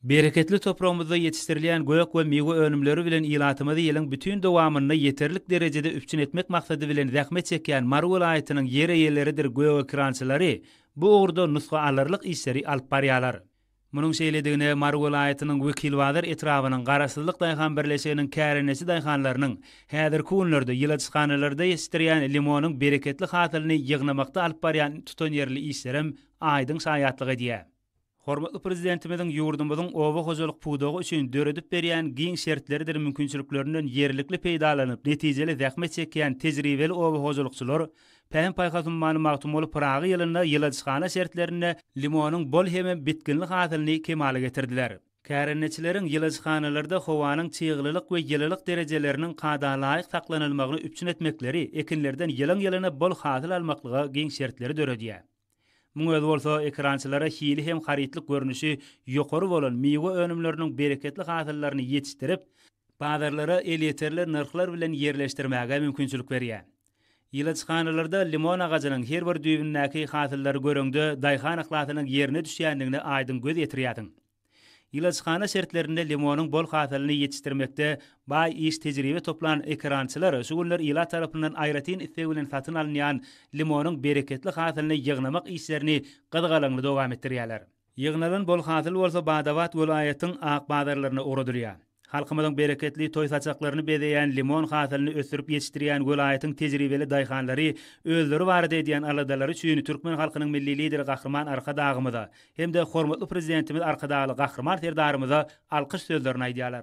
Bereketli topragymyzda ýetişdirilýän gök we miwe önümleri bilen ilatymyzy ýylyň bütin dowamynda ýeterlik derejede üpjün etmek maksady bilen zähmet çekýän Mary welaýatynyň ýer eýeleridir gök ekerançylary bu ugurda nusga alarlyk işleri alyp barýarlar. Munuň şeýledigine Mary welaýatynyň Wekilbazar etrabynyň Garaşsyzlyk daýhan birleşiginiň kärendeçi daýhanlarynyň häzirki günlerde ýyladyşhanalarda ýetişdirýän limonyň bereketli hasylyny ýygnamakda alyp barýan tutanýerli işlerem aýdyň şaýatlyk edýär. Hormatly Prezidentimiziň ýurdumyzyň oba hojalyk pudagy üçin döredip berýän giň şertleridir mümkinçiliklerinden ýerlikli peýdalanyp, netijeli zähmet çekýän tejribeli oba hojalykçylar Pähim-paýhas ummany Magtymguly Pyragy ýylynda ýyladyşhana şertlerinde limonyň bol hemem bitginli hasylyny kemala getirdiler. Kärendeçileriň ýyladyşhanalarda howanyň çyglylyk we ýylylyk derejeleriniň kada laýyk saklanylmagyny üpjün etmekleri ekinlerden ýylyň-ýylyna bol hasyl almaklyga giň şertleri döredýär. Muň özi bolsa ekerançylara hili hem harytlyk görnüşi ýokary bolan miwe önümleriniň bereketli hasyllaryny ýetişdirip, bazarlara elýeterli nyrhlar bilen ýerleşdirmäge mümkinçilik berýär. Ýyladyşhanalarda limon agajynyň her bir düýbündäki hasyllary göreňde daýhan yhlasynyň ýerine düşýändigine aýdyň göz ýetirýärsiň. Ýyladyşhana şertlerinde limonyň bol hasylyny ýetişdirmekde baý iş tejribe toplan ekerançylar şu günler ilat tarapyndan aýratyn isleg bilen satyn alynýan limonyň bereketli hasylyny ýygnamak işlerini gyzgalaňly dowam etdirýärler. Ýygnalan bol hasyl bolsa bada-bat welaýatyň ak bazarlaryna ugradylýar. Halkymyzyň bereketli toý saçaklaryny bezeýän limon hasylyny ösdürip ýetişdirýän welaýatyň tejribeli daýhanlary özleri barada edýän aladalary üçin türkmen halkynyň Milli Lideri Gahryman Arkadagymyza hem-de hormatly Prezidentimiz Arkadagly Gahryman Serdarymyza alkyş sözlerini aýdýarlar.